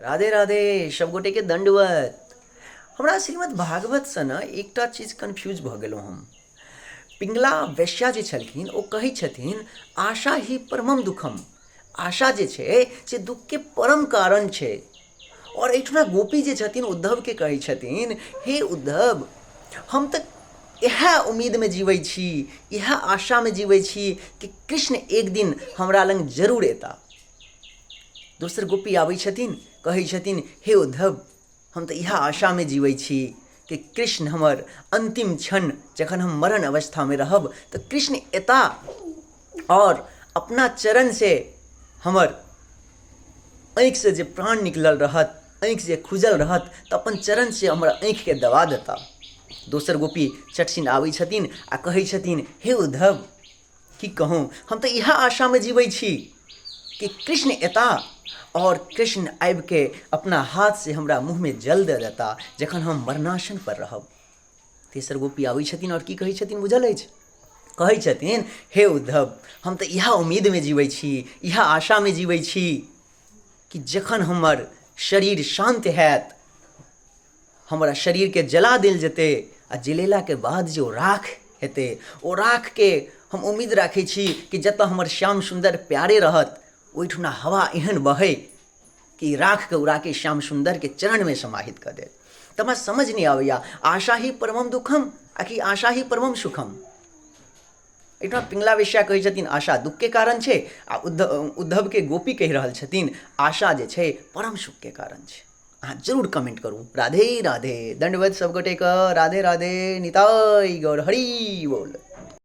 राधे राधे सब गोटे के दंडवत। हमरा श्रीमद् भागवत से ने एकटा चीज कन्फ्यूज भऽ गेलहुँ हम। पिंगला वैश्या जे छलखिन ओ कहै छथिन आशा ही परमम दुखम, आशा जे छै से दुखके परम कारण छै। आओर एहिठुना गोपी जे छथिन उद्धवके कहै छथिन हे उद्धव, हम तऽ इएह उम्मीदमे जीबै छी, इएह आशामे जीबै छी कि कृष्ण एक दिन हमरा लग जरूर एता। दोसर गोपी आबै छथिन, कहै छथिन हे उद्धव, हम तऽ इएह आशामे जीबै छी कि कृष्ण हमर अन्तिम क्षण जखन हम मरण अवस्थामे रहब तऽ कृष्ण एता आओर अपना चरणसँ हमर आँखिसँ जे प्राण निकलल रहत, आँखि जे खुजल रहत, तऽ अपन चरणसँ हमर आँखिके दबा देता। दोसर गोपी चटसिन आबै छथिन आ कहै छथिन हे उद्धव, की कहूँ, हम तऽ इएह आशामे जीबै छी कि कृष्ण एता आओर कृष्ण आबिके अपना हाथसँ हमरा मुँहमे जल दऽ देता जखन हम मरणासन पर रहब। तेसर गोपी आबै छथिन आओर की कहै छथिन बुझल अछि? कहै छथिन हे उद्धव, हम तऽ इएह उम्मीदमे जीबै छी, इएह आशामे जीबै छी कि जखन हमर शरीर शान्त हैत, हमरा शरीरके जला देल जेतै आ जलेलाके बाद जे ओ राख हेतै, ओ राखके हम उम्मीद राखै छी कि जतऽ हमर श्याम सुन्दर प्यारे रहत ओहिठुना हवा एहन बहै कि राखके उड़ाके श्याम सुन्दरके चरणमे समाहित कऽ देत। तऽ हमरा समझ नहि आबैए, आशा ही परमम दुखम आ कि आशा ही परमम सुखम। एहिठाम पिंगला वेश्या कहै छथिन आशा दुखके कारण छै आ उद्धवके गोपी कहि रहल छथिन आशा जे छै परम सुखके कारण छै। अहाँ जरूर कमेंट करू। राधे राधे, दंडवत सब गोटेके, राधे राधे, निताई गौर हरि बोल।